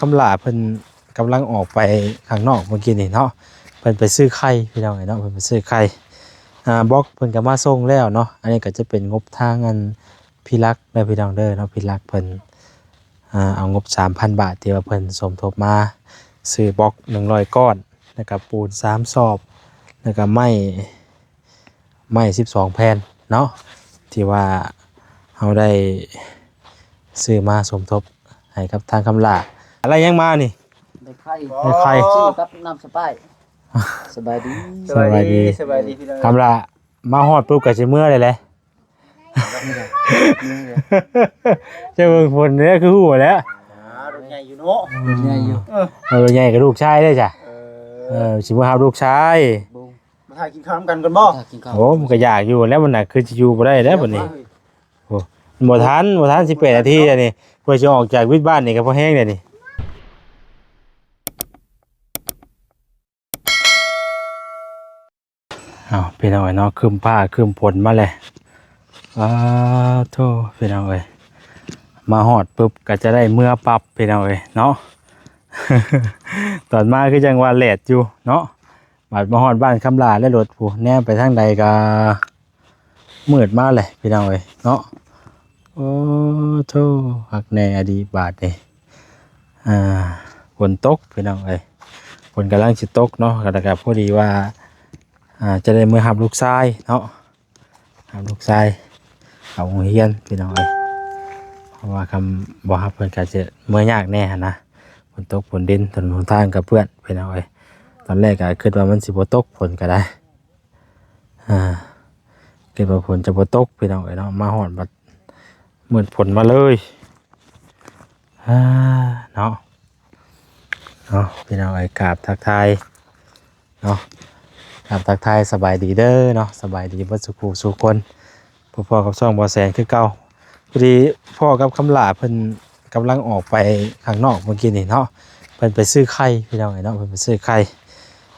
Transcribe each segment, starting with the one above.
ຄຳຫຼ້າເພິ່ນກຳລັງອອກໄປຂ້າງນອກເມື່ອກີ້ນີ້ເນາະ ເພິ່ນໄປຊື້ໄຂ່ພີ່ນ້ອງເອີຍເນາະ ເພິ່ນໄປຊື້ໄຂ່ ອ່າ ບລັອກເພິ່ນກໍມາສົ່ງແລ້ວເນາະ. ອັນນີ້ກໍຈະເປັນງົບທາງອັນພີ່ລັກເດີພີ່ນ້ອງເດີເນາະ ພີ່ລັກເພິ່ນ ອ່າ ເອົາງົບສາມພັນບາດທີ່ວ່າເພິ່ນສົມທົບມາ ຊື້ບລັອກໜຶ່ງຮ້ອຍກ້ອນ ແລ້ວກໍປູນສາມສອບ ແລ້ວກໍໄມ້ ໄມ້ສິບສອງແຜ່ນເນາະ ທີ່ວ່າເຮົາໄດ້ຊື້ມາສົມທົບໃຫ້ກັບທາງຄຳຫຼ້າ. ອາໄລຫຍັງມານີ້? ໄດ້ໄຂ່ ໄດ້ໄຂ່ ຊື້ກັບນ້ຳສະປາຍ. ສະບາຍດີ ສະບາຍດີ ສະບາຍດີພີ່ນ້ອງ. ຄຳຫຼ້າ ມາຮອດປຸບກໍຊິເມືອເລີຍແຫຼະ. ເຈົ້າເບິ່ງຝົນເດ້ ຄືຮູ້ແຫຼະ. ອ່າ ລົດໃຫຍ່ຢູ່ເນາະ ລົດໃຫຍ່ຢູ່ ເອີ ເອົາລົດໃຫຍ່ກັບລູກຊາຍເດ້ຈ້ະ. ເອີ ເອີ ຊິມາຮັບລູກຊາຍ ມາຖ້າກິນຂ້າວນຳກັນກ່ອນບໍ່? ຖ້າກິນຂ້າວ ໂອ້ ມັນກໍຢາກຢູ່ແລ້ວ ມັນນະ ຄືຊິຢູ່ບໍ່ໄດ້ແລ້ວບັດນີ້. ໂອ້ ບໍ່ທັນ ບໍ່ທັນສິບແປດນາທີແລ້ວນີ້ ເພື່ອຊິອອກຈາກວິດບ້ານນີ້ກໍພໍແຮງແລ້ວນີ້. ເອົາ ພີ່ນ້ອງເອີຍເນາະ ຄຶ້ມຟ້າຄຶ້ມຝົນມາແລ້ວ. ອ້າໂທ້ ພີ່ນ້ອງເອີຍ ມາຮອດປຶບກໍຈະໄດ້ເມືອປັບ ພີ່ນ້ອງເອີຍເນາະ. ຕອນມາຄືຈັ່ງວ່າແດດຢູ່ເນາະ ບາດມາຮອດບ້ານຄຳຫຼ້າແລ້ວ ລົດຜູ້ແນມໄປທາງໃດກໍມືດມາແຫຼະ ພີ່ນ້ອງເອີຍເນາະ. ໂອ້ໂທ້ ຄັກແນ່ອະດີບາດນີ້. ອ່າ ຝົນຕົກ ພີ່ນ້ອງເອີຍ ຝົນກຳລັງຊິຕົກເນາະ ແລ້ວກໍພໍດີວ່າ ອ່າ ຈະໄດ້ເມືອຮັບລູກຊາຍເນາະ ຮັບລູກຊາຍເຂົ້າໂຮງຮຽນ ພີ່ນ້ອງເອີຍ. ເພາະວ່າຄັນບໍ່ຮັບເພິ່ນກໍຈະເມືອຍາກແດ່ຫັ້ນນະ ຝົນຕົກຝົນດິນ ຖະໜົນຫົນທາງກໍເປື້ອນ ພີ່ນ້ອງເອີຍ. ຕອນແລກກໍຄິດວ່າມັນຊິບໍ່ຕົກ ຝົນກໍໄດ້ ອ່າ ຄິດວ່າຝົນຈະບໍ່ຕົກ ພີ່ນ້ອງເອີຍເນາະ ມາຮອດບັດມືດຝົນມາເລີຍ. ອ່າ ເນາະ ເນາະ ພີ່ນ້ອງເອີຍ ກາບທັກທາຍເນາະ ກາບທັກທາຍສະບາຍດີເດີເນາະ ສະບາຍດີເບິດສູ່ຜູ້ສູ່ຄົນ ພົບພໍ້ກັບຊ່ອງບໍ່ແສນຄືເກົ່າ. ພໍດີພໍ້ກັບຄຳຫຼ້າເພິ່ນກຳລັງອອກໄປຂ້າງນອກເມື່ອກີ້ນີ້ເນາະ ເພິ່ນໄປຊື້ໄຂ່ ພີ່ນ້ອງເອີຍເນາະ ເພິ່ນໄປຊື້ໄຂ່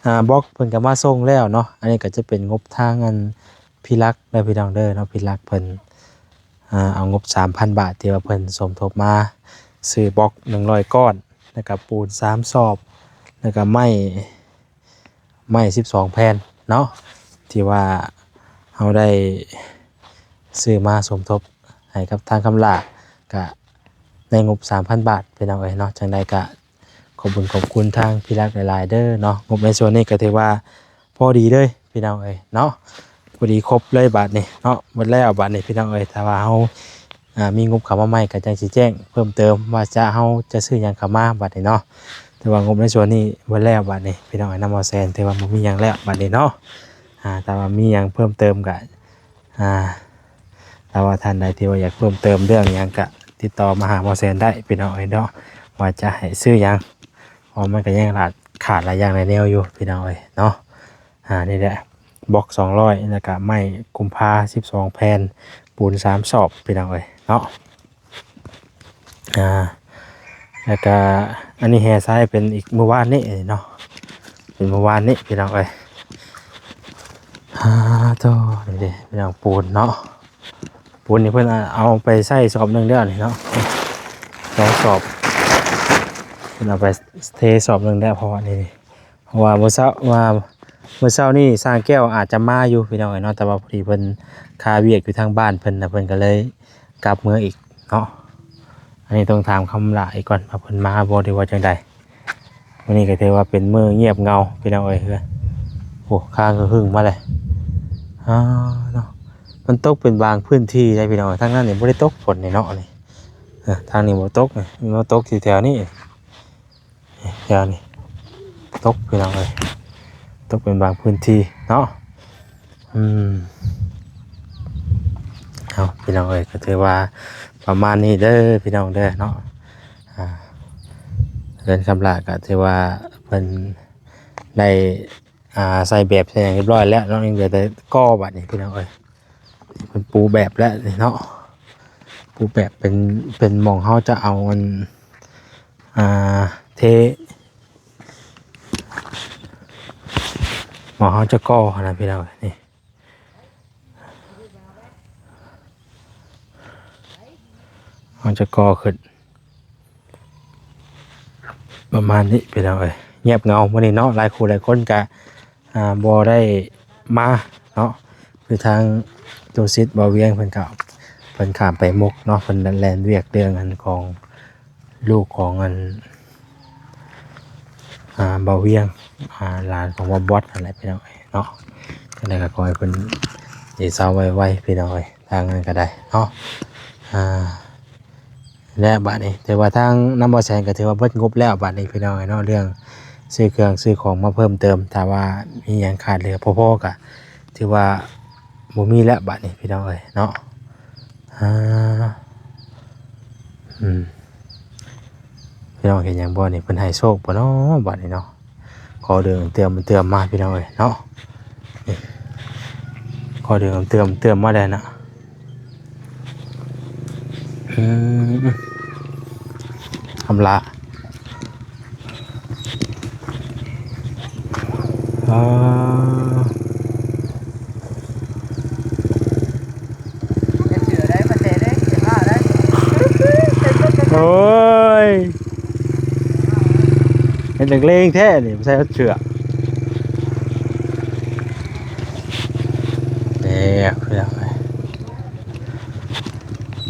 ອ່າ ບລັອກເພິ່ນກໍມາສົ່ງແລ້ວເນາະ. ອັນນີ້ກໍຈະເປັນງົບທາງອັນ ພີ່ລັກເດີພີ່ນ້ອງເດີເນາະ ພີ່ລັກເພິ່ນ ອ່າ ເອົາງົບສາມພັນບາດທີ່ວ່າເພິ່ນສົມທົບມາ ຊື້ບລັອກໜຶ່ງຮ້ອຍກ້ອນ ແລ້ວກໍປູນສາມສອບ ແລ້ວກໍໄມ້ ໄມ້ສິບສອງແຜ່ນເນາະ ທີ່ວ່າເຮົາໄດ້ຊື້ມາສົມທົບໃຫ້ກັບທາງຄຳຫຼ້າ ກະໃນງົບສາມພັນບາດ ພີ່ນ້ອງເອີຍເນາະ. ຈັ່ງໃດກະ ຂອບບຸນຂອບຄຸນທາງພີ່ລັກຫຼາຍໆເດີເນາະ. ງົບໃນສ່ວນນີ້ກໍຖືວ່າພໍດີເລີຍພີ່ນ້ອງເອີຍເນາະ ພໍດີຄົບເລີຍບາດນີ້ເນາະ. ໝົດແລ້ວບາດນີ້ພີ່ນ້ອງເອີຍ ຖ້າວ່າເຮົາ ອ່າ ມີງົບເຂົ້າມາໃໝ່ກໍຈັ່ງຊິແຈ້ງເພີ່ມເຕີມວ່າຈະ ເຮົາຈະຊື້ຫຍັງເຂົ້າມາບາດນີ້ເນາະ. ຖືວ່າງົບໃນສ່ວນນີ້ໝົດແລ້ວບາດນີ້ພີ່ນ້ອງເອີຍ ນຳບໍ່ແສນ ຖືວ່າບໍ່ມີຫຍັງແລ້ວບາດນີ້ເນາະ. ອ່າ ຖ້າວ່າມີຫຍັງເພີ່ມເຕີມກໍ ອ່າ ຖ້າວ່າທ່ານໃດທີ່ວ່າຢາກເພີ່ມເຕີມເລື່ອງຫຍັງກະຕິດຕໍ່ມາຫາໝໍແສນໄດ້ພີ່ນ້ອງເອີຍເນາະ ວ່າຈະໃຫ້ຊື້ຫຍັງ ເພາະມັນກະຍັງຂາດ ຂາດຫຼາຍຢ່າງຫຼາຍແນວຢູ່ພີ່ນ້ອງເອີຍເນາະ. ອ່າ ນີ້ແຫຼະ ບລັອກສອງຮ້ອຍ ແລ້ວກະໄມ້ກຸມພາສິບສອງແຜ່ນ ປູນສາມສອບພີ່ນ້ອງເອີຍເນາະ. ອ່າ ແລ້ວກະອັນນີ້ແຮ່ຊາຍເປັນອີກມື້ວານນີ້ເນາະ ເປັນມື້ວານນີ້ພີ່ນ້ອງເອີຍ. ອ່າ ໂທ້ ນີ້ເດ້ພີ່ນ້ອງ ປູນເນາະ ປູນນີ້ເພິ່ນເອົາໄປໃສ່ສອບໜຶ່ງແລ້ວນີ້ເນາະ ສອງສອບ ເພິ່ນເອົາໄປເທສອບໜຶ່ງແລ້ວ ເພາະວ່ານີ້ ເພາະວ່າມື້ເຊົ້າ ວ່າມື້ເຊົ້ານີ້ຊ່າງແກ້ວອາດຈະມາຢູ່ພີ່ນ້ອງເອີຍເນາະ ແຕ່ວ່າພໍດີເພິ່ນຄາວຽກຢູ່ທາງບ້ານເພິ່ນນະ ເພິ່ນກໍເລີຍກັບເມືອອີກເນາະ. ອັນນີ້ຕ້ອງຖາມຄຳຫຼ້າອີກກ່ອນວ່າເພິ່ນມາບໍ່ ຫຼືວ່າຈັ່ງໃດ. ມື້ນີ້ກໍຖືວ່າເປັນມື້ງຽບເຫງົາພີ່ນ້ອງເອີຍ ໂອ້ ຄາງກໍຫຶ່ງມາເລີຍ. ອ່າ ເນາະ ມັນຕົກເປັນບາງພື້ນທີ່ໄດ໋ພີ່ນ້ອງ ທາງນັ້ນນີ້ບໍ່ໄດ້ຕົກຝົນນີ້ເນາະ ນີ້ ເອີ ທາງນີ້ບໍ່ຕົກ ນີ້ ມັນຕົກທີ່ແຖວນີ້ ແຖວນີ້ຕົກພີ່ນ້ອງເອີຍ ຕົກເປັນບາງພື້ນທີ່ເນາະ. ອືມ ເອົາ ພີ່ນ້ອງເອີຍ ກໍຖືວ່າປະມານນີ້ເດີພີ່ນ້ອງເດີເນາະ. ອ່າ ເຮືອນຄຳຫຼ້າກໍຖືວ່າເພິ່ນໄດ້ ອ່າ ໃສ່ແບບໃສ່ຫຍັງຮຽບຮ້ອຍແລ້ວເນາະ ຍັງເຫຼືອແຕ່ກໍ່ບາດນີ້ພີ່ນ້ອງເອີຍ. ເພິ່ນປູແບບແລ້ວນີ້ເນາະ ປູແບບເປັນ ເປັນໝ່ອງເຮົາຈະເອົາອັນ ອ່າ ເທ ໝ່ອງເຮົາຈະກໍ່ຫັ້ນນະພີ່ນ້ອງ ນີ້ ເຮົາຈະກໍ່ຂຶ້ນ. ປະມານນີ້ພີ່ນ້ອງເອີຍ ງຽບເຫງົາມື້ນີ້ເນາະ ຫຼາຍຄູ່ຫຼາຍຄົນກະ ອ່າ ບໍ່ໄດ້ມາເນາະ ຄືທາງຕູ້ສິດ ບ່າວວຽງ ເພິ່ນກໍ ເພິ່ນຂ້າມໄປມຸກເນາະ ເພິ່ນແລ່ນວຽກເລື່ອງອັນຂອງລູກຂອງອັນ ອ່າ ບ່າວວຽງ ອ່າ ຫຼານຂອງບ່າວບອດຫັ້ນແຫຼະພີ່ນ້ອງເອີຍເນາະ ຈັ່ງໃດກໍຂໍໃຫ້ເພິ່ນໄດ້ເຊົາໄວໆ ພີ່ນ້ອງເອີຍ ທາງນັ້ນກໍໄດ້ເນາະ ອ່າ ແລ້ວບາດນີ້ ຖືວ່າທາງນຳບໍ່ແສນກໍຖືວ່າເບິດງົບແລ້ວບາດນີ້ພີ່ນ້ອງເອີຍເນາະ ເລື່ອງຊື້ເຄື່ອງຊື້ຂອງມາເພີ່ມເຕີມ ຖ້າວ່າມີຫຍັງຂາດເຫຼືອພໍໆກໍຖືວ່າບໍ່ມີແລ້ວບາດນີ້ພີ່ນ້ອງເອີຍເນາະ ອ່າ ອືມ ພີ່ນ້ອງເຫັນຫຍັງບໍ່ນີ້ ເພິ່ນໃຫ້ໂຊກບໍ່ເນາະບາດນີ້ເນາະ ຂໍເດືອງເຕີມເຕີມມາພີ່ນ້ອງເອີຍເນາະ ນີ້ ຂໍເດືອງເຕີມເຕີມມາແດ່ນະ ອືມ ຄຳລະ ອ່າ ໂອ້ຍ ເຮັດໜັກເລງແທ້ນີ້ ບໍ່ໃສ່ເສື້ອ ແລ້ວ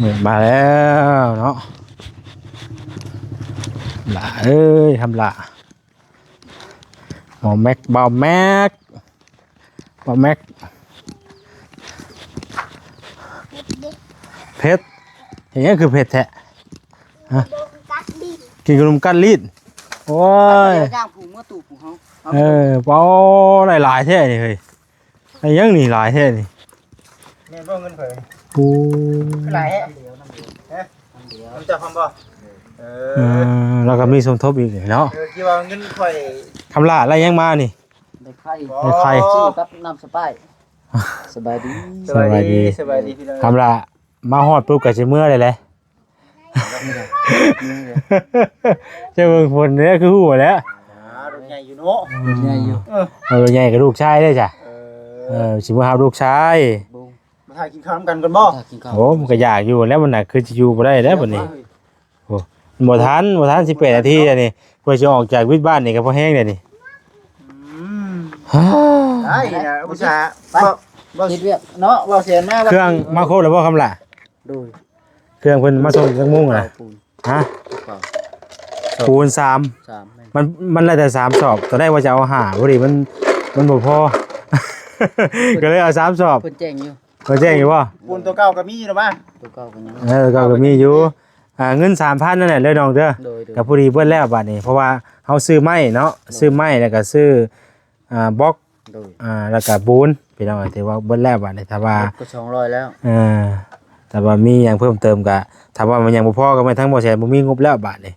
ມື້ມາແລ້ວເນາະ ຫຼ້າເອີຍ ຄຳຫຼ້າ ບ່າວແມັກ ບ່າວແມັກ ບ່າວແມັກ ເຜັດ ເຮັດຫຍັງຄືເຜັດແທ້ ຮະ ກິນຂະໜົມກັດລີດ ໂອ້ຍ ຍ່າງຜູເມືອຕູ້ຜູເຮົາ ເອີ ເອົາຫຼາຍໆແທ້ນີ້ເຮີ້ຍ ໄອ້ຫຍັງນີ້ຫຼາຍແທ້ນີ້ ແມ່ນບໍ່ເງິນເຜີຍ ໂອ້ ຄືຫຼາຍແທ້ ຮະ ນຳເຈົ້າພ້ອມບໍ່ ເອີ ເອີ ແລ້ວກໍມີສົມທົບອີກເນາະ ເອີ ທີ່ວ່າເງິນຂ້ອຍ ຄຳຫຼ້າ ແລ້ວຫຍັງມານີ້ ໄດ້ໄຂ່ ໄດ້ໄຂ່ ຊື້ກັບນ້ຳສະປາຍ ສະບາຍດີ ສະບາຍດີ ສະບາຍດີ ສະບາຍດີພີ່ນ້ອງ ຄຳຫຼ້າ ມາຮອດປຸບກໍຊິເມືອໄດ້ແຫຼະ ເຈົ້າເບິ່ງຝົນເດ້ ຄືຮູ້ແຫຼະ ອ່າ ລົດໃຫຍ່ຢູ່ເນາະ ລົດໃຫຍ່ຢູ່ ເອີ ເອົາລົດໃຫຍ່ກັບລູກຊາຍເດ້ຈ້ະ ເອີ ເອີ ຊິມາຮັບລູກຊາຍ ມາຖ້າກິນຂ້າວນຳກັນກ່ອນບໍ່ ຖ້າກິນຂ້າວ ໂອ້ ມັນກໍຢາກຢູ່ແລ້ວ ມັນນະຄືຊິຢູ່ບໍ່ໄດ້ແລ້ວບັດນີ້ ໂອ້ ບໍ່ທັນ ບໍ່ທັນສິບແປດນາທີແລ້ວນີ້ ເພື່ອຊິອອກຈາກວິດບ້ານນີ້ກໍພໍແຮງແລ້ວນີ້ ອືມ ໄດ້ນະ ອຸດສ່າ ໄປ ເຮັດວຽກເນາະ ເວົ້າແຊນມາ ເຄື່ອງມາຄົບແລ້ວບໍ່ ຄຳຫຼ້າ ໂດຍ ເຄື່ອງເພິ່ນມາສົ່ງຈັກໂມງນະ ຮະ ປູນສາມ ສາມ ມັນ ມັນໄດ້ແຕ່ສາມສອບ ຕອນແລກວ່າຈະເອົາຫ້າ ພໍດີມັນ ມັນບໍ່ພໍ ກໍເລີຍເອົາສາມສອບ ເພິ່ນແຈ້ງຢູ່ ເພິ່ນແຈ້ງຢູ່ບໍ່ ປູນຕົວເກົ່າກໍມີຢູ່ລະວ່າ ຕົວເກົ່າກໍຍັງ ເອີ ຕົວເກົ່າກໍມີຢູ່ ອ່າ ເງິນສາມພັນນັ້ນແຫຼະເດີນ້ອງເດີ ໂດຍໆ ກໍພໍດີເບິດແລ້ວບາດນີ້ ເພາະວ່າເຮົາຊື້ໄມ້ເນາະ ໂດຍ ຊື້ໄມ້ ແລ້ວກໍຊື້ ອ່າ ບລັອກ ໂດຍ ອ່າ ແລ້ວກໍປູນ ພີ່ນ້ອງເອີຍ ຖືວ່າເບິດແລ້ວບາດນີ້ ຖ້າວ່າ ເບິດກໍສອງຮ້ອຍແລ້ວ ເອີ ແຕ່ວ່າມີຫຍັງເພີ່ມເຕີມກໍ ຖ້າວ່າມັນຍັງບໍ່ພໍກໍແມ່ນທາງບໍ່ແສນບໍ່ມີງົບແລ້ວບາດນີ້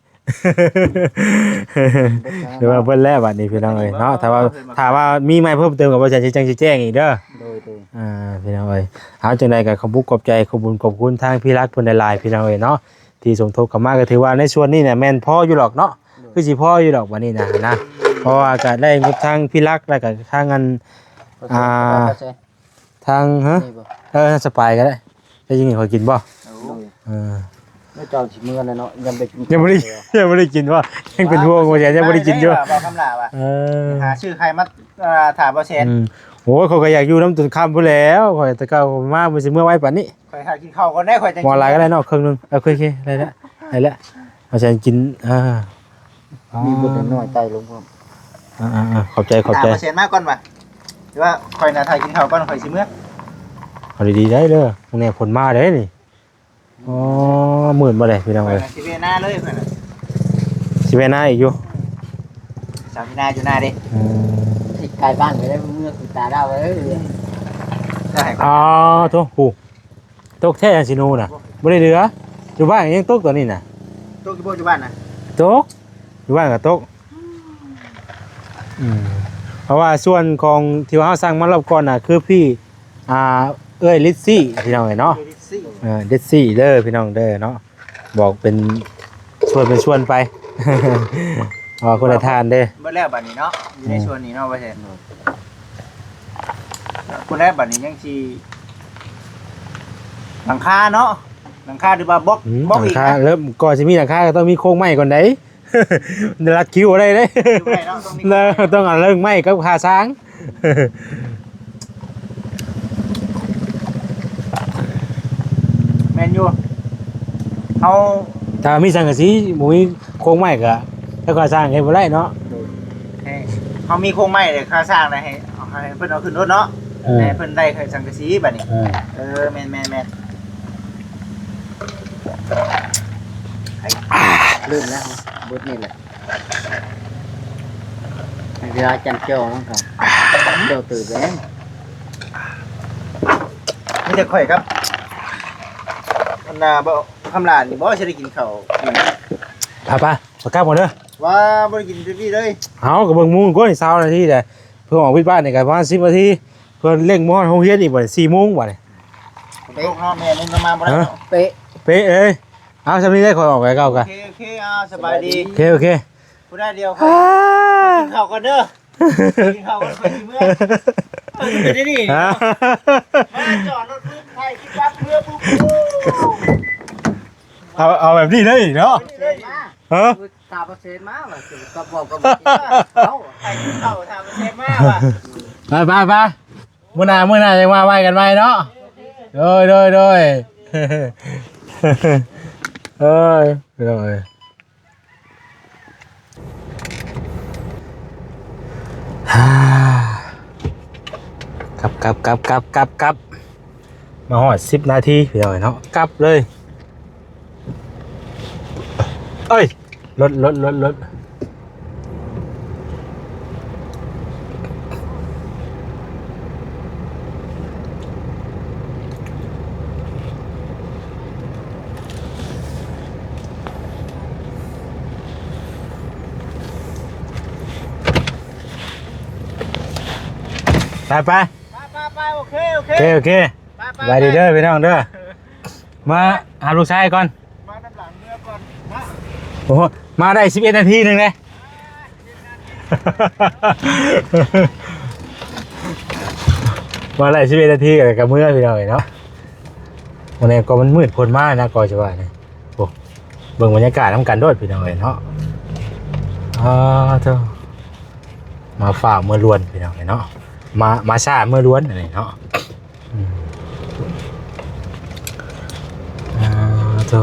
ຖືວ່າເບິດແລ້ວບາດນີ້ ພີ່ນ້ອງເອີຍເນາະ ຖ້າວ່າ ຖ້າວ່າມີໃໝ່ເພີ່ມເຕີມກໍບໍ່ແສນຊິຈັ່ງຊິແຈ້ງອີກເດີ ໂດຍໆ ອ່າ ພີ່ນ້ອງເອີຍ ເອົາ ຈັ່ງໃດກໍຂອບບຸກຂອບໃຈ ຂອບບຸນຂອບຄຸນທາງພີ່ລັກເພິ່ນຫຼາຍໆ ພີ່ນ້ອງເອີຍເນາະ ທີ່ສົມທົບເຂົ້າມາ ກໍຖືວ່າໃນສ່ວນນີ້ນະແມ່ນພໍຢູ່ດອກເນາະ ໂດຍ ຄືຊິພໍຢູ່ດອກບັດນີ້ນະ ນະ ເພາະວ່າກໍໄດ້ງົບທາງພີ່ລັກ ແລ້ວກໍທາງອັນ ອ່າ ທາງ ຮະ ນີ້ບໍ່ ເອີ ສະປາຍກໍໄດ້ ແຕ່ຢູ່ນີ້ຂ້ອຍກິນບໍ່ ໂອ້ຍ ເອີ ແລ້ວເຈົ້າຊິເມືອແລ້ວເນາະ ຍັງໄດ້ກິນ ຍັງບໍ່ໄດ້ ຍັງບໍ່ໄດ້ກິນບໍ່ ຍັງເປັນຫ່ວງວ່າແສນຍັງບໍ່ໄດ້ກິນຢູ່ ວ່າຄຳຫຼ້າວ່າ ເອີ ຫາຊື້ໄຂ່ມາ ອ່າ ຖ້າບໍ່ແສນ ອືມ ໂອ້ຍ ຂ້ອຍກໍຢາກຢູ່ນຳຈົນຄ່ຳພຸ້ນແຫຼ້ວ ຂ້ອຍແຕ່ເກົ່າມາບໍ່ຊິເມືອໄວປານນີ້ ຂ້ອຍຫາກິນເຂົ້າກ່ອນເດ້ ຂ້ອຍຈັ່ງ ບໍ່ຫຼາຍກໍໄດ້ເນາະ ເຄິ່ງໜຶ່ງ ເອີ ໂອເຄ ໂອເຄ ໄດ້ແລ້ວ ໄດ້ແລ້ວ ເອົາແສນກິນ ອ່າ ມີບົດນ້ອຍໆ ໃຕ້ລົງພ້ອມ ອ່າໆ ຂອບໃຈ ຂອບໃຈ ຕາມເປີເຊັນມາກ່ອນວ່າ ຫຼືວ່າຂ້ອຍນະ ຖ້າກິນເຂົ້າກ່ອນ ຂ້ອຍຊິເມືອ ເອົາດີໆ ໄດ້ເດີ ມື້ນີ້ຝົນມາເດ້ນີ້ ອໍ ມືດບໍ່ໄດ້ພີ່ນ້ອງເອີຍ ຂ້ອຍນະ ຊິເວນາເລີຍ ຂ້ອຍນະ ຊິເວນາອີກຢູ່ ສາມມີນາຢູ່ນາເດ້ ອືມ ຊິກາຍບ້ານໄປໄດ້ ເມືອຄືຕາດາວເອີຍ ກໍໃຫ້ ອໍ ໂທ້ ຜູ້ ຕົກແທ້ ຊິໂນນະ ບໍ່ໄດ້ເຫຼືອ ຢູ່ບ້ານຍັງຕົກຕອນນີ້ນະ ຕົກຢູ່ບໍ່ ຢູ່ບ້ານນະ ຕົກ ຢູ່ບ້ານກໍຕົກ ອືມ ເພາະວ່າສ່ວນຂອງທີ່ວ່າເຮົາສັ່ງມາລອບກ່ອນນະ ຄືພີ່ ອ່າ ເອື້ອຍລິດຊີ ພີ່ນ້ອງເອີຍເນາະ ເອື້ອຍລິດຊີ ເອີ ລິດຊີເດີ ພີ່ນ້ອງເດີເນາະ ບອກເປັນສ່ວນເປັນສ່ວນໄປ ເພາະວ່າຄົນລະທ່ານເດ້ ເບິດແລ້ວບັດນີ້ເນາະ ຢູ່ໃນ ອືມ ສ່ວນນີ້ເນາະ ວ່າແທ້ ພຸ້ນແຫຼະ ບັດນີ້ຍັງຊິ ຫຼັງຄາເນາະ ຫຼັງຄາ ຫຼືວ່າບລັອກ ອືມ ບລັອກອີກ ຫຼັງຄາ ເລີ່ມ ກ່ອນຊິມີຫຼັງຄາກໍຕ້ອງມີໂຄງໄມ້ກ່ອນໃດ ລັດຄິວບໍ່ໄດ້ເດ້ ຄິວບໍ່ໄດ້ເນາະ ຕ້ອງມີ ແລ້ວຕ້ອງເອົາເລື່ອງໄມ້ກັບຂ້າຊ້າງ. ແມ່ນຢູ່ ເຮົາ ຖ້າມີສັງກະສີ ບໍ່ມີໂຄງໄມ້ກະ ແລ້ວຂ້າຊ້າງເຮັດບໍ່ໄດ້ເນາະ. ໃຫ້ເຮົາມີໂຄງໄມ້ແລ້ວ ຂ້າຊ້າງນະ ໃຫ້ ໃຫ້ເພິ່ນເອົາຂຶ້ນລົດເນາະ ເອີ ໃຫ້ເພິ່ນໄດ້ສັງກະສີບາດນີ້ ເອີ ເອີ ແມ່ນໆໆ ເລີ່ມແລ້ວ ບົດນີ້ແຫຼະ. ເວລາຈັນເຈົ້າມັນກໍເຈົ້າຕື່ນແລ້ວ ມີແຕ່ຂ້ອຍກັບອັນນ່າ ບໍ່ ຄຳຫຼ້ານີ້ບໍ່ຊິໄດ້ກິນເຂົ້າ ໄປໆ ໄປກັບກ່ອນເດີ ວ່າບໍ່ໄດ້ກິນເຕັມທີ່ເລີຍ. ເອົາ ກໍເບິ່ງໂມງກ່ອນ ຊາວນາທີແຫຼະ ເພິ່ນອອກວິດບ້ານນີ້ກໍປະມານສິບນາທີ ເພິ່ນເລັ່ງມາຮອດໂຮງຮຽນອີກບັດນີ້ ສີ່ໂມງບັດນີ້ ເປະເນາະ ແມ່ນ ມາບໍ່ໄດ້ເນາະ ເປະ ເປະເລີຍ. ເອົາ ຊ່ຳນີ້ໄດ້ ຂ້ອຍອອກໄປເກົ່າກະ ໂອເຄ ໂອເຄ ເອົາ ສະບາຍດີ ໂອເຄ ໂອເຄ ຜູ້ໃດດຽວ ອ່າ ກິນເຂົ້າກ່ອນເດີ ກິນເຂົ້າກ່ອນ ຂ້ອຍຊິເມືອ ເອີ ເປັນໄດ້ນີ້ ຮະ ມາຈອດລົດປຶບ ຖ່າຍຄລິບປັບ ເມືອປຸບ ເອົາ ເອົາແບບນີ້ເລີຍເນາະ ເອົາແບບນີ້ເລີຍ ຮະ ຖາມເປີເຊັນມາວ່າ ກໍບອກ ກໍບອກ ເອົາ ໃຫ້ກິນເຂົ້າ ຖາມເປີເຊັນມາວ່າ ໄປ ໄປ ໄປ. ມື້ໜ້າ ມື້ໜ້າຈັ່ງວ່າໄວ້ກັນໃໝ່ເນາະ ໂດຍ ໂດຍ ໂດຍ ເອີຍ ໂດຍ ກັບ ກັບ ກັບ ກັບ ກັບ ກັບ ມາຮອດສິບນາທີພີ່ນ້ອງເນາະ ກັບເລີຍ. ເອີຍ ລົດ ລົດ ລົດ ລົດ ໄປ ໄປ ໄປ ໄປ ໂອເຄ ໂອເຄ ໂອເຄ ໂອເຄ ໄປ ໄປ ສະບາຍດີເດີພີ່ນ້ອງເດີ ມາຫາລູກຊາຍກ່ອນ ມານຳຫຼັງເມືອກ່ອນນະ ໂອ້ໂຫ ມາໄດ້ສິບເອັດນາທີໜຶ່ງເດ້ ມາໄດ້ສິບເອັດນາທີກໍເມືອພີ່ນ້ອງເອີຍເນາະ ມື້ນີ້ກໍມັນມືດພົ້ນມານະ ກໍຈະວ່ານີ້ ໂອ້ ເບິ່ງບັນຍາກາດນຳກັນໂລດພີ່ນ້ອງເອີຍເນາະ ອ້າໂທ້ ມາຟ້າວເມືອລວນພີ່ນ້ອງເອີຍເນາະ ມາ ມາຊ້າເມືອລວນອັນນີ້ເນາະ. ອືມ ອ່າ ໂທ້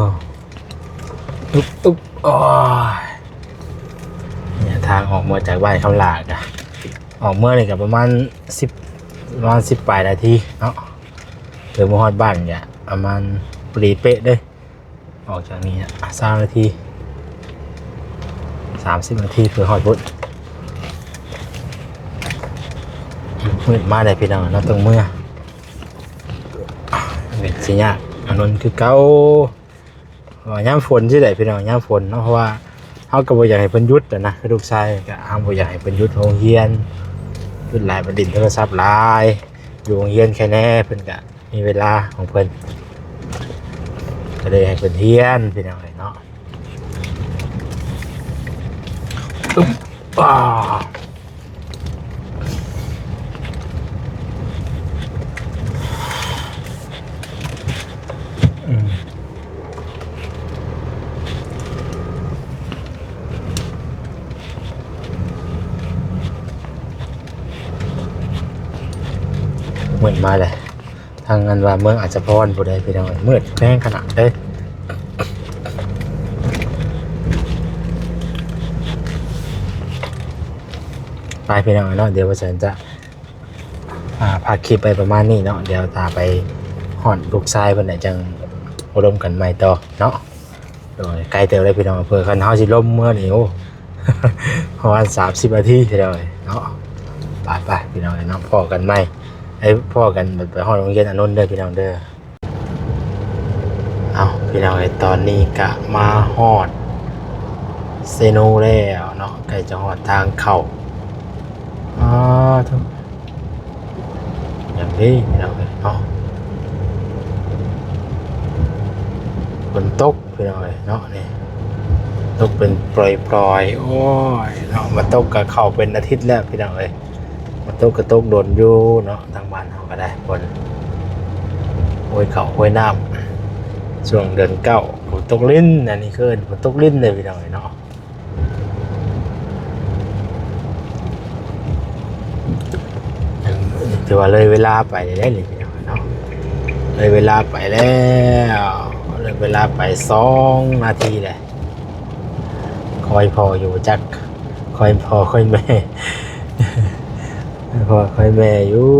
ອຶບ ອຶບ ໂອ້ຍ ເນຍ ທາງອອກເມືອຈາກບ້ານຄຳຫຼ້າກະ ອອກເມືອນີ້ກະປະມານສິບ ປະມານສິບປາຍນາທີເນາະ ເດີນມາຮອດບ້ານກະປະມານພໍດີເປະເດ້. ອອກຈາກນີ້ນະ ຊາວນາທີ ສາມສິບນາທີ ເພື່ອຮອດພຸ້ນ ມືດມາແລ້ວພີ່ນ້ອງເນາະ ຕ້ອງເມືອ ເປັນຊິຍາກ ອານົນຄືເກົ່າ ວ່າຍາມຝົນຊີ້ແຫຼະພີ່ນ້ອງ ຍາມຝົນເນາະ ເພາະວ່າເຮົາກໍບໍ່ຢາກໃຫ້ເພິ່ນຢຸດນະ ຄືລູກຊາຍກໍເຮົາບໍ່ຢາກໃຫ້ເພິ່ນຢຸດໂຮງຮຽນ ຢຸດຫຼາຍ ໄປຫຼິ້ນໂທລະສັບຫຼາຍ ຢູ່ໂຮງຮຽນແຄ່ແນ່ ເພິ່ນກໍ ມີເວລາຂອງເພິ່ນ ກໍເລີຍໃຫ້ເພິ່ນຮຽນພີ່ນ້ອງເອີຍເນາະ ອຶບ ອ້າ ອືມ. ມືດມາແລ້ວ ທາງອັນວ່າເມືອງອາດສະພອນຜູ້ໃດພີ່ນ້ອງເອີຍ ມືດແຮງຂະໜາດເດ້ ໄປພີ່ນ້ອງເນາະ ດຽວວ່າຊັ້ນຈະ ອ່າ ພາຄລິບໄປປະມານນີ້ເນາະ ດຽວຖ້າໄປຮອດລູກຊາຍເພິ່ນແລ້ວ ຈັ່ງໂອ້ລົມກັນໃໝ່ຕໍ່ເນາະ ໂດຍ ໄກເຕີບເລີຍພີ່ນ້ອງ ເພື່ອຄັນເຮົາຊິລົມເມືອນີ້ ໂອ້ ປະມານສາມສິບນາທີພີ່ນ້ອງເນາະ ໄປໆ ພີ່ນ້ອງເນາະ ພໍ້ກັນໃໝ່ ໄດ້ພໍ້ກັນໄປຮອດໂຮງຮຽນອານົນເດີພີ່ນ້ອງເດີ. ເອົາ ພີ່ນ້ອງເອີຍ ຕອນນີ້ກະມາຮອດເຊໂນແລ້ວເນາະ ໃກ້ຈະຮອດທາງເຂົ້າ ອ້າໂທ້ ຢ່າງນີ້ພີ່ນ້ອງເອີຍເນາະ ຝົນຕົກພີ່ນ້ອງເອີຍເນາະ ນີ້ຕົກເປັນປລອຍໆ ໂອ້ຍເນາະ ມາຕົກກະເຂົ້າເປັນອາທິດແລ້ວພີ່ນ້ອງເອີຍ. ມັນຕົກກະຕົກດົນຢູ່ເນາະ ທາງບ້ານເຮົາກະໄດ້ ຝົນໂຮຍເຂົ້າໂຮຍນ້ຳ ຊ່ວງເດືອນເກົ້າ ຝົນຕົກລິນ ອັນນີ້ຄືເອີ້ນຝົນຕົກລິນເດ້ພີ່ນ້ອງເອີຍເນາະ. ຖືວ່າເລີຍເວລາໄປແລ້ວນີ້ພີ່ນ້ອງເນາະ ເລີຍເວລາໄປແລ້ວ ເລີຍເວລາໄປສອງນາທີແລ້ວ. ຄອຍພໍ່ຢູ່ຈັກ ຄອຍພໍ່ຄອຍແມ່ ຄອຍພໍ່ຄອຍແມ່ຢູ່.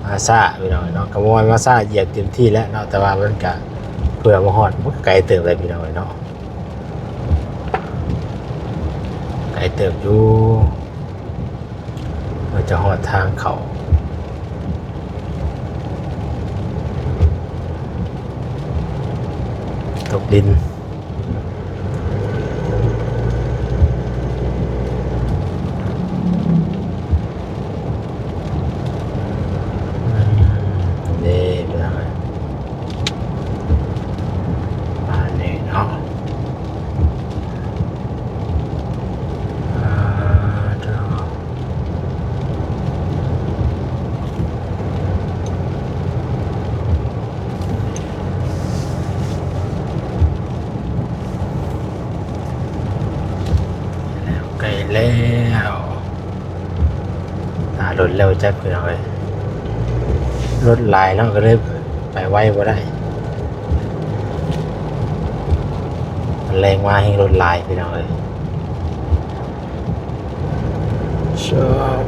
ມາຊ້າພີ່ນ້ອງເນາະ ກໍບໍ່ວ່າມາຊ້າ ຢຽບເຕັມທີ່ແລ້ວເນາະ ແຕ່ວ່າມັນກະ ເພື່ອມາຮອດ ມັນກະໄກເຕີບເລີຍພີ່ນ້ອງເນາະ ໄກເຕີບຢູ່ ມັນຈະຮອດທາງເຂົ້າ ຕົກດິນ. ເດ້ ພີ່ນ້ອງເອີຍ ປານນີ້ເນາະ ອ່າ ເຈົ້າ. ໃກ້ແລ້ວ ຖ້າລົດແລ້ວຈັກ ພີ່ນ້ອງເອີຍ ລົດຫຼາຍເນາະ ກໍເລີຍໄປໄວບໍ່ໄດ້ ແລງມາແຮງລົດຫຼາຍ ພີ່ນ້ອງເອີຍ. ໂຊ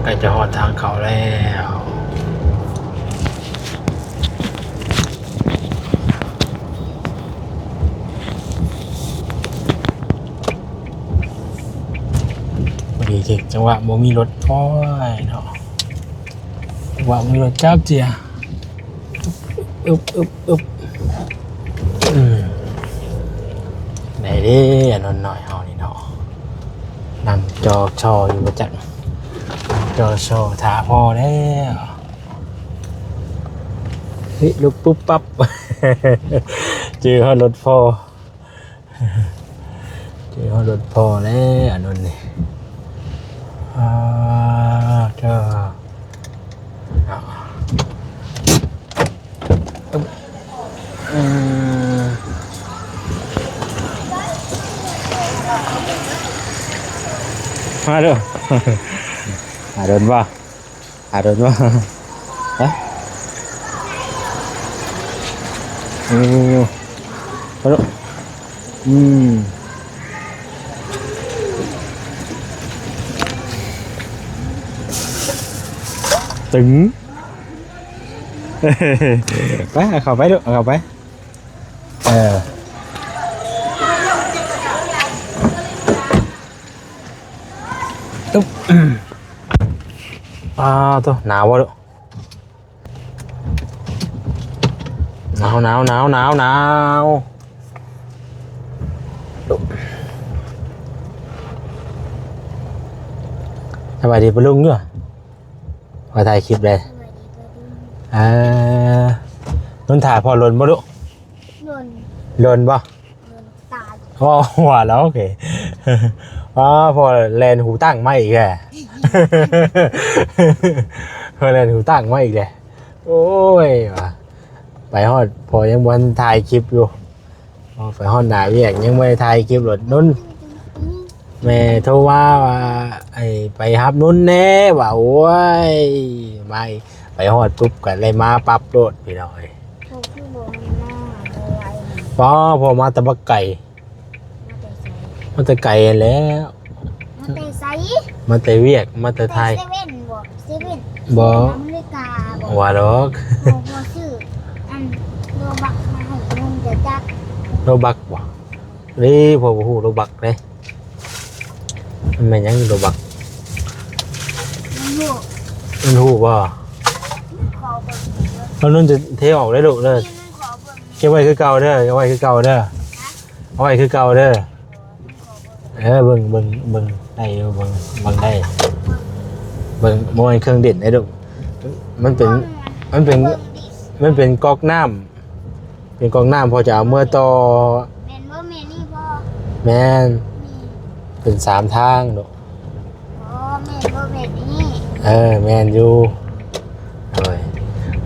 ໃກ້ຈະຮອດທາງເຂົ້າແລ້ວ ພໍດີຖືກຈັງຫວະບໍ່ມີລົດ ໂອ້ຍເນາະ ຈັງຫວະບໍ່ມີລົດຈັກເທື່ອ. ອຶບ ອຶບ ອຶບ ອືມ ໄດ້ເດ້ ອານົນນ້ອຍເຮົານີ້ເນາະ ນັ່ງຈໍ່ຊໍຢູ່ບໍ່ຈັກ ນັ່ງຈໍ່ຊໍຖ້າພໍ່ແລ້ວ. ເຮີ້ຍ ລຸກປຸບປັບ ເຈີຮອດລົດພໍ່. ເຈີຮອດລົດພໍ່ແລ້ວ ອານົນນີ້ ອ່າ ເຈົ້າ ເນາະ ອຶບ ອືມ ມາເດີ້ ອາດົນບໍ່? ອາດົນບໍ່? ຮະ? ໂອ້ ມາເດີ້ ອືມ ຕຶງ ໄປ ເອົາເຂົ້າໄປເດີ້ ເອົາເຂົ້າໄປ ເອີ ຕຶບ ອາໂທ້ ໜາວບໍ່ລູກ? ໜາວ ໜາວ ໜາວ ໜາວ ໜາວ. ສະບາຍດີປ້າລຸງຢູ່ ວ່າຖ່າຍຄລິບເດ້. ສະບາຍດີປ້າລຸງ. ເອີ ນຸ່ນຖ້າພໍ່ດົນບໍ່ລູກ? ດົນ. ດົນບໍ່? ໂອ້ ວ່າແລ້ວ ໂອເຄ ອ້າ ພໍ່ແລ່ນຫູຕັ້ງມາອີກແລ້ວ ພໍ່ແລ່ນຫູຕັ້ງມາອີກແລ້ວ ໂອ້ຍ ວ່າ ໄປຮອດ ພໍ່ຍັງບໍ່ທັນຖ່າຍຄລິບຢູ່ ໄປຮອດໜ້າວຽກ ຍັງບໍ່ໄດ້ຖ່າຍຄລິບໂລດ ນຸ່ນ ແມ່ໂທມາວ່າ ໄອ້ ໄປຮັບນຸ່ນແດ່ ວ່າ ໂອ້ຍ ມາ ໄປຮອດປຸບກໍໄດ້ມາປັບໂລດ ພີ່ນ້ອງເອີຍ. ເຂົາຄືບໍ່ມາແຕ່ໄວ ປ້າ ພໍ່ມາແຕ່ບັກໄກ ມາແຕ່ໃສ? ມາແຕ່ໄກຫັ້ນແຫຼ້ວ ມາແຕ່ໃສ? ມາແຕ່ວຽກ ມາແຕ່ໄທ. ເຊເວັ່ນບໍ? ເຊເວັ່ນ ບໍ່ ອາເມລິກາບໍ? ບໍ່ວ່າດອກ ພໍ່ ພໍ່ຊື້ອັນໂລບັກມາໃຫ້ໜຶ່ງຈະຈັກ ໂລບັກບໍ? ເດ້ ພໍ່ບໍ່ຮູ້ໂລບັກເດ້. ມັນແມ່ນຫຍັງໂລບັກ? ມັນຮູ້ ມັນຮູ້ບໍ່? ມັນຂໍເບິ່ງເດີ ເອົາ ນຸ່ນຈະເທອອກເດີລູກເດີ ມັນຂໍເບິ່ງ ເກັບໄວ້ຄືເກົ່າເດີ ເກັບໄວ້ຄືເກົ່າເດີ ເອົາໄວ້ຄືເກົ່າເດີ. ເອີ ເບິ່ງ ເບິ່ງ ເບິ່ງໄດ້ຢູ່ ເບິ່ງ ເບິ່ງໄດ້ ເບິ່ງ ບໍ່ແມ່ນເຄື່ອງເດັ່ນເດ້ລູກ ມັນເປັນ ມັນເປັນ ມັນເປັນກອກນ້ຳ ເປັນກອກນ້ຳ ພໍ່ຈະເອົາເມືອຕໍ່. ແມ່ນບໍ່? ແມ່ນນີ້ບໍ່? ແມ່ນ ເປັນສາມທາງລູກ. ອໍ ແມ່ນບໍ່ແບບນີ້? ເອີ ແມ່ນຢູ່ ໂດຍ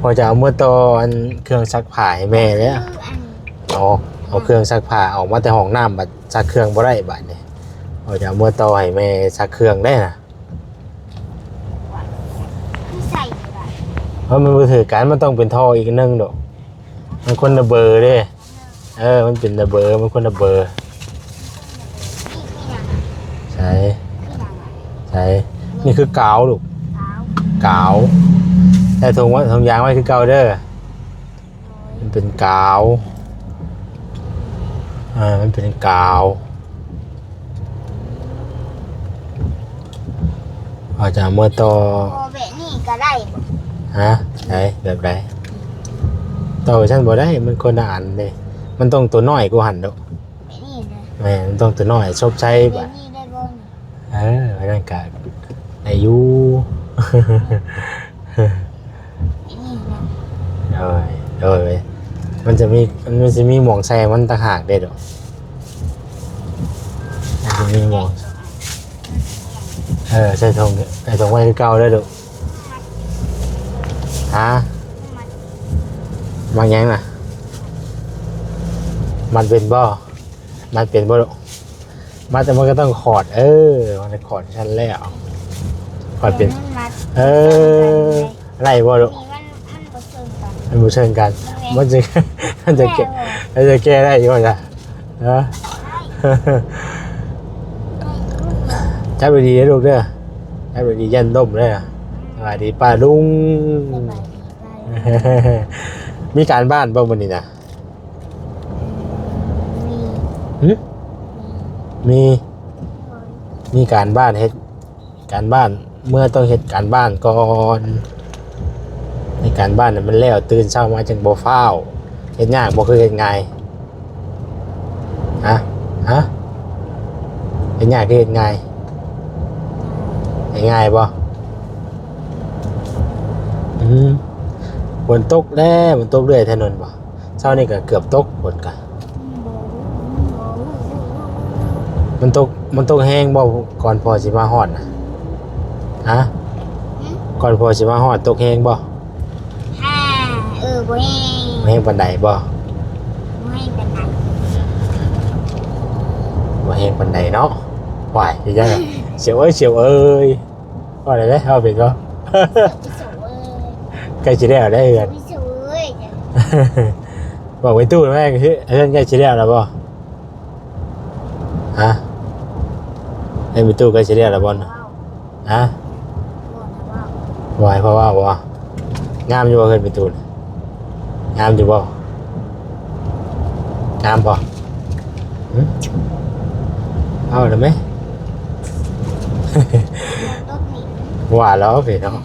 ພໍ່ຈະເອົາເມືອຕໍ່ອັນເຄື່ອງຊັກຜ້າໃຫ້ແມ່ແລ້ວ ຄືອັນ ເອົາ ເອົາເຄື່ອງຊັກຜ້າອອກມາແຕ່ຫ້ອງນ້ຳ ບັດຊັກເຄື່ອງບໍ່ໄດ້ບາດນີ້ ພໍ່ຈະເອົາເມືອຕໍ່ໃຫ້ແມ່ຊັກເຄື່ອງໄດ້ນະ. ຢູ່ໃສ ເພາະມັນບໍ່ຖືກກັນ ມັນຕ້ອງເປັນທໍ່ອີກອັນໜຶ່ງໂດະ ມັນຄົນລະເບີເດ້. ເອີ ມັນເປັນລະເບີ ມັນຄົນລະເບີ. ໃສ ໃສ ນີ້ຄືກາວລູກ ກາວ ໃສ່ຖົງໄວ້ ຖົງຢາງໄວ້ຄືເກົ່າເດີ. ມັນເປັນກາວ ເອີ ມັນເປັນກາວ. ອາດຈະເອົາເມືອຕໍ່ ບໍ່ແບບນີ້ກໍໄດ້ບໍ່? ຮະ ໃດ ແບບໃດ? ຕໍ່ໄປຊັ້ນບໍ່ໄດ້ ມັນຄົນລະອັນເດ້ ມັນຕ້ອງໂຕນ້ອຍກວ່າຫັ້ນໂດະ. ແບບນີ້ນະ ແມ່ນ ມັນຕ້ອງໂຕນ້ອຍ ຊົບໃຊ້ ແບບນີ້ໄດ້ບໍ່? ເອີ ອັນນັ້ນກະໄດ້ຢູ່. ໂດຍ ໂດຍ ມັນຈະມີ ມັນຈະມີໝ່ອງໃສ່ມັນຕ່າງຫາກເດ້ໂດະ ມັນຈະມີໝ່ອງ ເອີ ໃສ່ຖົງ ໃສ່ຖົງໄວ້ຄືເກົ່າເດີລູກ. ຮະ ມັດຫຍັງນະ? ມັດເປັນບໍ່? ມັດເປັນບໍ່ລູກ? ມັດແຕ່ມັນກໍຕ້ອງຂອດ ເອີ ມັນຂອດຊັ້ນແລ້ວ ຂອດເປັນ ມັດ ເອີ ໄດ້ບໍ່ລູກ? ມັນ ມັນບໍ່ເຊິ່ງກັນ ມັນບໍ່ເຊີງກັນ ມັນຈະ ມັນຈະແກ້ ມັນຈະແກ້ໄດ້ຢູ່ບໍ່ລະ? ຮະ ຈັບດີໆເດີລູກເດີ ຈັບດີໆ ຢ້ານລົ້ມເດີ. ສະບາຍດີປ້າລຸງ ສະບາຍດີປ້າລຸງ. ມີການບ້ານບໍ່ມື້ນີ້ນະ? ອືມ ມີ ຫຶ? ມີ ມີ ມີການບ້ານ ເຮັດການບ້ານ ເມື່ອຕ້ອງເຮັດການບ້ານກ່ອນ ໃຫ້ການບ້ານໃຫ້ມັນແລ້ວ ຕື່ນເຊົ້າມາຈັ່ງບໍ່ຟ້າວ. ເຮັດຍາກບໍ່ຄືເຮັດງ່າຍ? ຮະ ຮະ ເຮັດຍາກຄືເຮັດງ່າຍ? ເຮັດງ່າຍບໍ່? ອືມ ຝົນຕົກແລ້ວ ຝົນຕົກເລື້ອຍຖະໜົນບໍ່? ເຊົ້ານີ້ກໍເກືອບຕົກຝົນກະ ມັນຕົກ ມັນຕົກແຮງບໍ່ ກ່ອນພໍ່ຊິມາຮອດນະ? ຮະ ຫຶ? ກ່ອນພໍ່ຊິມາຮອດຕົກແຮງບໍ່? ຫາ ເອີ ບໍ່ແຮງ ບໍ່ແຮງປານໃດບໍ່? ບໍ່ແຮງປານໃດ ບໍ່ແຮງປານໃດເນາະ. ຫວາຍ ເຮັດຫຍັງ ສຽວເອີຍ ສຽວເອີຍ. ວ່າໄດ້ເດ້ ເວົ້າເປັນບໍ່? ໃກ້ຊິແລ້ວໄດ໋ເຮືອນ ບອກໄປຕູ້ແມ່ ເຮືອນໃກ້ຊິແລ້ວແລ້ວບໍ່? ຮະ ໃຫ້ໄປຕູ້ໃກ້ຊິແລ້ວແລ້ວບໍ່? ຮະ ບໍ່ໃຫ້ພໍ່ເວົ້າບໍ່? ງາມຢູ່ບໍ່ເຮືອນໄປຕູ້? ງາມຢູ່ບໍ່? ງາມບໍ່? ຫຶ? ເອົາແລ້ວແມະ ວ່າແລ້ວເພເນາະ. ເ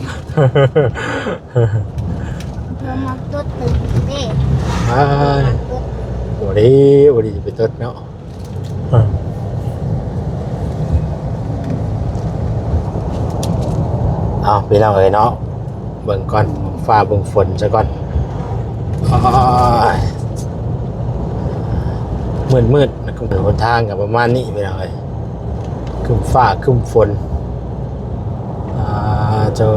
ພິ່ນມັກຕົດຕຶກເດ້ ອ້າຍ ມັກຕົດຕຶກ ບໍ່ດີ ບໍ່ດີຈະໄປຕົດເນາະ. ເອົາ ພີ່ນ້ອງເອີຍເນາະ ເບິ່ງກ່ອນ ເບິ່ງຟ້າເບິ່ງຝົນຊະກ່ອນ. ໂອ້ຍ ມືດໆ ແລ້ວກໍຫົນທາງກໍປະມານນີ້ ພີ່ນ້ອງເອີຍ ຄຶ້ມຟ້າຄຶ້ມຝົນ. ອ່າ ໂທ້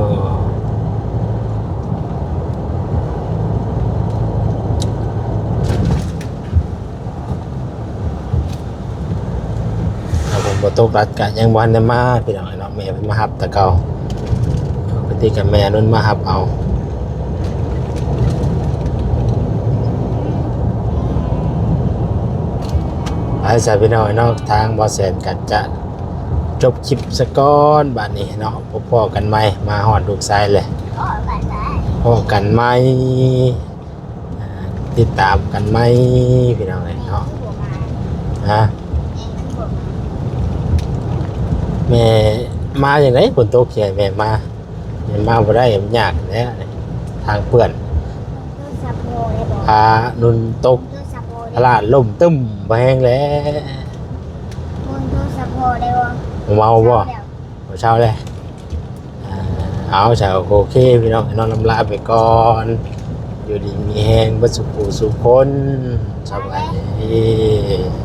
ຖ້າຝົນບໍ່ຕົກລັດກະຍັງບໍ່ທັນໄດ້ມາ ພີ່ນ້ອງເນາະ. ແມ່ເພິ່ນມາຮັບແຕ່ເກົ່າ ປົກກະຕິກະແມ່ນຸ່ນມາຮັບເອົາ. ໄປຊະ ພີ່ນ້ອງເນາະ ທາງບໍ່ແສນກະຈະຈົບຄລິບສະກ່ອນບາດນີ້ເນາະ. ພົບພໍ້ກັນໃໝ່ ມາຮອດລູກຊາຍແລ້ວ ພໍ້ກັນໃໝ່. ອ່າ ຕິດຕາມກັນໃໝ່ ພີ່ນ້ອງເອີຍເນາະ. ຮະ ແມ່ມາຈັ່ງໃດ ຝົນຕົກຊິໃຫ້ແມ່ມາ ແມ່ມາບໍ່ໄດ້ ມັນຍາກແຫຼະ ທາງເປື້ອນ ພານຸ່ນຕົກ ພະລາດລົ້ມຕຶ້ມ ບໍ່ແຮງແຫຼະ. ເມົາບໍ່? ບໍ່ເຊົາແລ້ວ. ອ່າ ເອົາຊະ ໂອເຄ ພີ່ນ້ອງເນາະ ລຳລາໄປກ່ອນ ຢູ່ດີມີແຮງເບິດສູ່ຜູ້ສູ່ຄົນ ສະບາຍດີ.